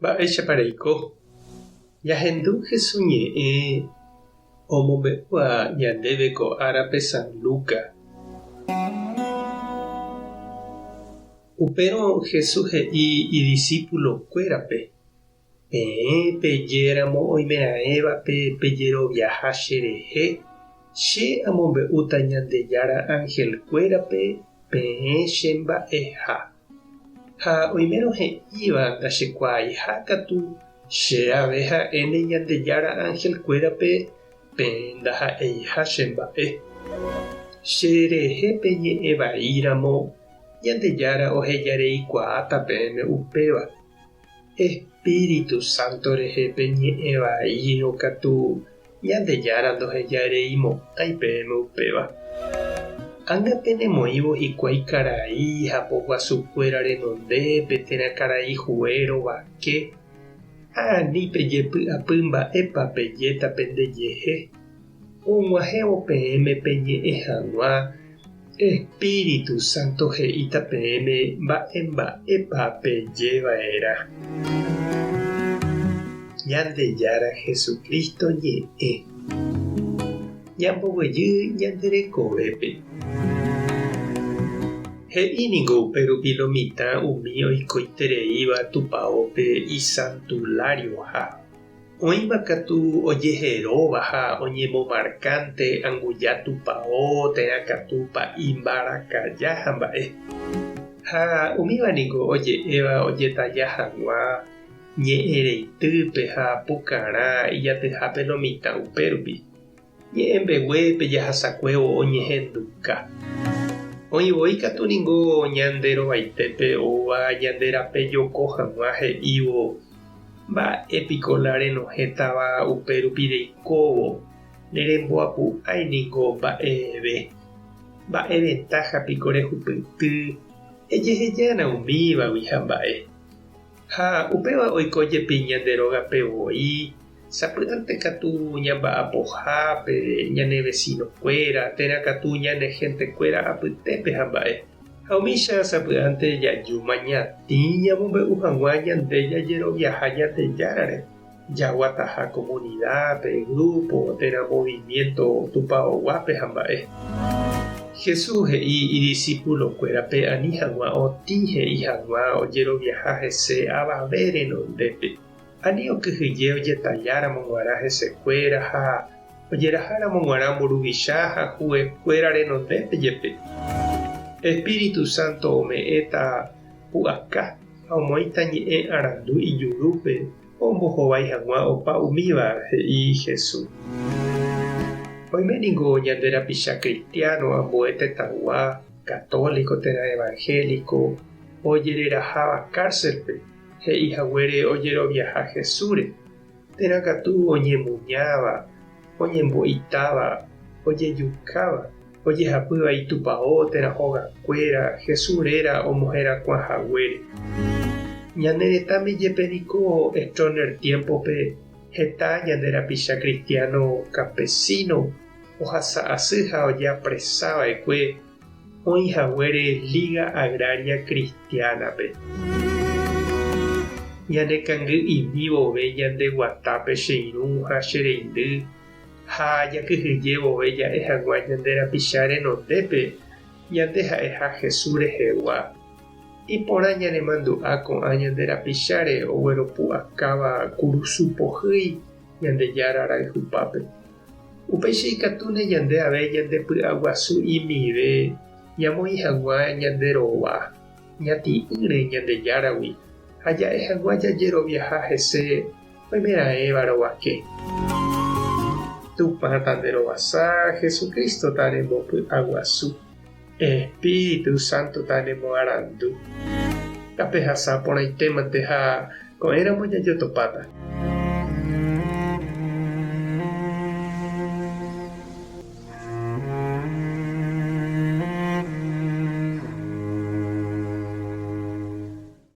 Mba'éichapa reiko? Ñahendu Jesús ñe'ẽ omombe'úva ñandéve ko árape San Lucas. Upérõ Jesús he'i idisípulokuérape, Peẽ pejéramo oimeraẽvape pejeroviaha cherehe, che amombe'úta Ñandejára anhelkuérape peẽ chemba'eha. Ha oimérõ he'íva ndachekuaaiha katu, che ave ha'éne Ñandejára anhelkuérape peẽ ndaha'eiha chemba'e. Cherehe peñe'ẽ vaíramo, Ñandejára ohejareikuaáta peẽme upéva. Espíritu Santo rehe peñe'ẽ vaírõ katu Ñandejára ndohejareimo'ãi peẽme upéva. Ág̃a penemoĩvo hikuái karai ha poguasukuéra renondépe térã karai hue rovake, ha ani pejepy'apy mba'épa pejéta pendejehe, og̃uahẽvo peẽme peñe'ẽ hag̃ua, Espíritu Santo he'íta peẽme mba'e mba'épa peje va'erã. Ñandejára Jesucristo ñe'ẽ. Ñamboguejy ñande rekovépe. He'i ningo upérupi lo mitã umi oikoitereíva tupaópe isantularioha. Oĩma katu ojeheróva ha oñemomarkánte anguja tupao térã katu pa'i mbarakaja ha mba'e. Ha umíva niko oje'éva ojetalla hag̃ua ñe'ẽreitýpe ha pukarã ijatyhápe lo mitã upérupi. Ñe'ẽ mbeguépe jahasakuévo oñehenduka. Oĩ voi katu ningo ñande rovaitépe oúva ñande rape joko hag̃ua he'ívo, Mba'e piko la renohẽtava upe rupi reikóvo, neremboapu'ái ningo mba'eve. Mba'e ventáha piko rehupyty, ejehejána umívagui ha mba'e. Ha upéva oiko jepi ñande rógape voi, sapy'ánte katu ñamba'apohápe ñane vesinokuéra térã katu ñane hentekuéra apytépe ha mba'e. Ha umícha sapy'ánte jajúma ñatĩ ñamombe'u hag̃ua ñande jajeroviaha Ñandejárare, jaguataha komunidápe, grúpo térã movimiénto tupaoguápe ha mba'e. Jesús he'i idisipulokuérape ani hag̃ua otĩ he'i hag̃ua ojeroviaha hese avave renondépe. Ani okyhyje ojetalláramo g̃uarã hesekuéra ha ojeraháramo g̃uarã mburuvicha ha huekuéra renondépe jepe. Espíritu Santo ome'ẽta pu'aka ha omoĩta ñe'ẽ arandu ijurúpe ombohovái hag̃ua opa umíva, he'i Jesús. Oime ningo ñande rapicha kristiáno ambue tetãygua, katóliko térã evangéliko, ojereraháva kárselpe, he'i haguére ojeroviaha Jesúsre, térã katu oñemuñáva, oñembo'itáva, ojejukáva, ojehapýva itupao térã hogakuéra Jesús réra omoherakuã haguére. Ñane retãme jepe niko Stroessner tiémpope heta ñande rapicha kristiáno kampesíno ohasa asy ha ojeapresa va'ekue oĩ haguére Liga Agraria Cristiana-pe. Ñane kangy'imi vove ñande guatápe che irũ ha che reindy ha jakyhyje vove ja'e hag̃ua ñande rapicha renondépe ñande ha'eha Jesús rehegua. Iporã ñanemandu'a ko'ã ñande rapicháre ogueropu'akáva kurusu pohýi Ñandejára rayhupápe. Upéicha ikatúne ñande ave ñande py'aguasu imive ñamoĩ hag̃ua ñande rova ñati'ỹre Ñandejáragui ha ja'e hag̃ua jajeroviaha hese oimeraẽva rovake. Tupã tanderovasa, Jesucristo tanembopy'aguasu, Espíritu Santo tanemoarandu. Tapehasa porãitémante ha ko'ẽramo jajotopáta.